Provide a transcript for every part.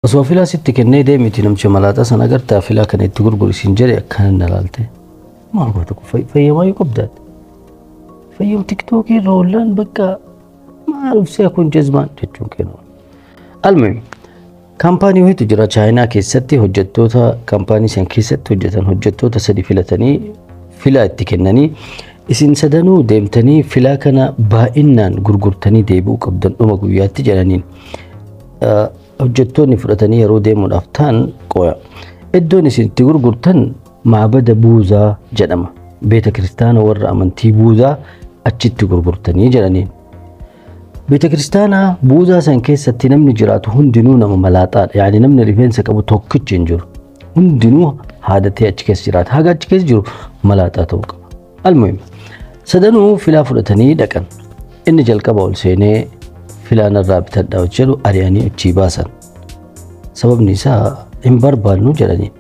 Osoo filaa sitti kennee deemiti namicha malaaxaa sana agartaa filaa kana itti gurguri siin jedhe akkana na laalte. Maal goota kun fayyamaa yoo qabdaat. Fayyam tiktookii irra oollaan bakka maal ufsee kun jezbaan jechuun kennu. Almuhim kaampaanii wayiitu jira Chaayinaa keessatti hojjettoota kaampaanii san keessatti hojjetan hojjettoota sadi filatanii filaa itti kennanii isin sadanuu deemtanii filaa kana baay'inaan gurgurtanii deebi'uu qabdan dhuma guyyaatti jedhaniin. Hojjettoonni fudhatanii yeroo deemuudhaaf ta'an qoya. Iddoon isin itti gurgurtan maabada Buuzaa jedhama. Beeta kiristaana warra amantii Buuzaa achitti gurgurtanii jedhaniin. Beeta kiristaanaa Buuzaa san keessatti namni jiraatu hundinuu nama malaaxaadha. Yaani namni rifeensa qabu tokkichi hin jiru. Hundinuu haadatee achi keessa jiraata. Haga achi keessa jiru malaaxaa ta'uu qaba. Almuhim sadanuu filaa fudhatanii dhaqan. Inni jalqaba ol seenee filaa narraa bitadhaa jedhu ari'anii achii baasan. Sababni isaa hin barbaannu jedhanii.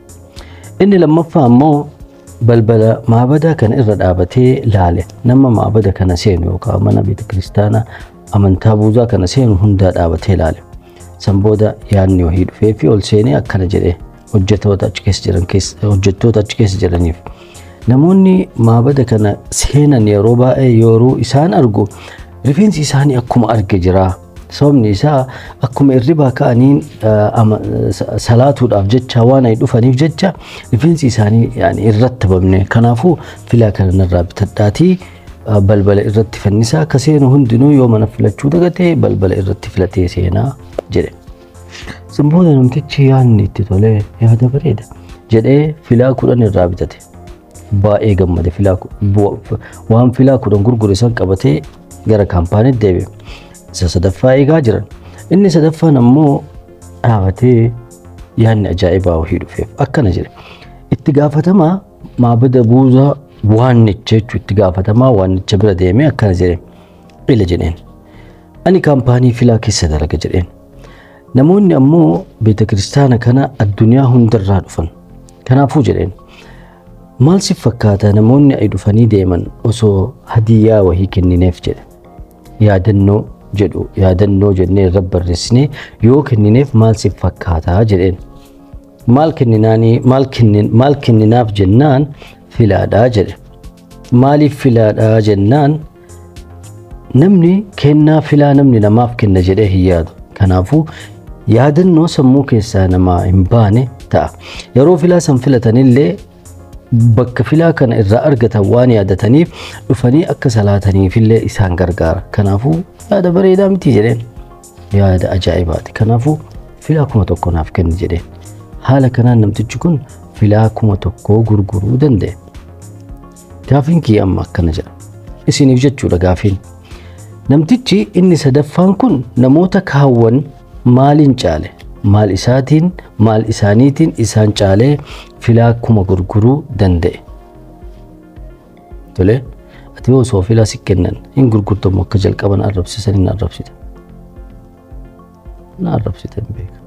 Inni lammaffaa ammoo balbala maabadaa kana irra dhaabatee laale. Nama maabada kana seenu yookaan mana beeta kiristaanaa amantaa Buuzaa kana seenu hundaa dhaabatee laale. San booda yaadni wahii dhufee fi ol seenee akkana jedhee hojjettoota achi keessa jiran keessa hojjettoota achi keessa jiraniif. Namoonni maabada kana seenan yeroo baay'ee yeroo isaan argu rifeensi isaanii akkuma arge jira. Sababni isaa akkuma irribaa ka'aniin salaatuudhaaf jecha waan ay dhufaniif jecha rifeensi isaanii irratti bamne. Kanaafuu filaa kana narraa bitadhaatii balbala irratti fannisaa akka seenu hundinuu yoo mana filachuu dagatee balbala irratti filatee seenaa jedhe. San booda namtichi yaadni itti tolee yaada bareeda jedhee filaa 10 irraa bitate. Baay'ee gammade filaa waan filaa 10 gurgure san qabatee gara kaampaaniitti deebi'e. Isa sadaffaa eegaa jiran. Inni sadaffaan ammoo dhaabatee yaadni ajaa'ibaa wahii dhufeef akkana jedhe. Itti gaafatamaa maabada Buuzaa waannicha jechuun itti gaafatamaa waannicha bira deemee akkana jedhe. Ila jedheen. Ani kaampaanii filaa keessa dalaga jedheen. Namoonni ammoo beeta kiristaana kana addunyaa hundarraa dhufan. Kanaafuu jedheen. Maal si fakkaata namoonni ay dhufanii deeman osoo hadiyyaa wahii kennineef jedhe. Yaadannoo jedhu yaadannoo jennee irra barreessinee yoo kennineef maal si fakkaataa jedheen. Maal kenninaanii maal kenninaaf jennaan filaadhaa jedhe. Maaliif filaadhaa jennaan namni kennaa filaa namni namaaf kenna jedhee hin yaadu. Kanaafuu yaadannoo sammuu keessaa namaa hin baane ta'a. Yeroo filaa san filatanillee bakka filaa kana irraa argatan waan yaadataniif dhufanii akka salaataniifillee isaan gargaara. Kanaafuu yaada bareedaa miti jedheen. Yaada ajaa'ibaati. Kanaafuu filaa 1000 naaf kenni jedheen. Haala kanaan namtichi kun filaa 1000 gurguruu danda'e. Gaafiin kiyya amma akkana jedha. Isiniif jechuudha gaafiin. Namtichi inni sadaffaan kun namoota kaawwan maaliin caale? Maal isaatiin maal isaaniitiin isaan caalee filaa 1000 gurguruu danda'e? Tole ati osoo filaa si kennan hin gurgurtamu akka jalqaban arrabsisan hin arrabsita. Na arrabsita hin beeka.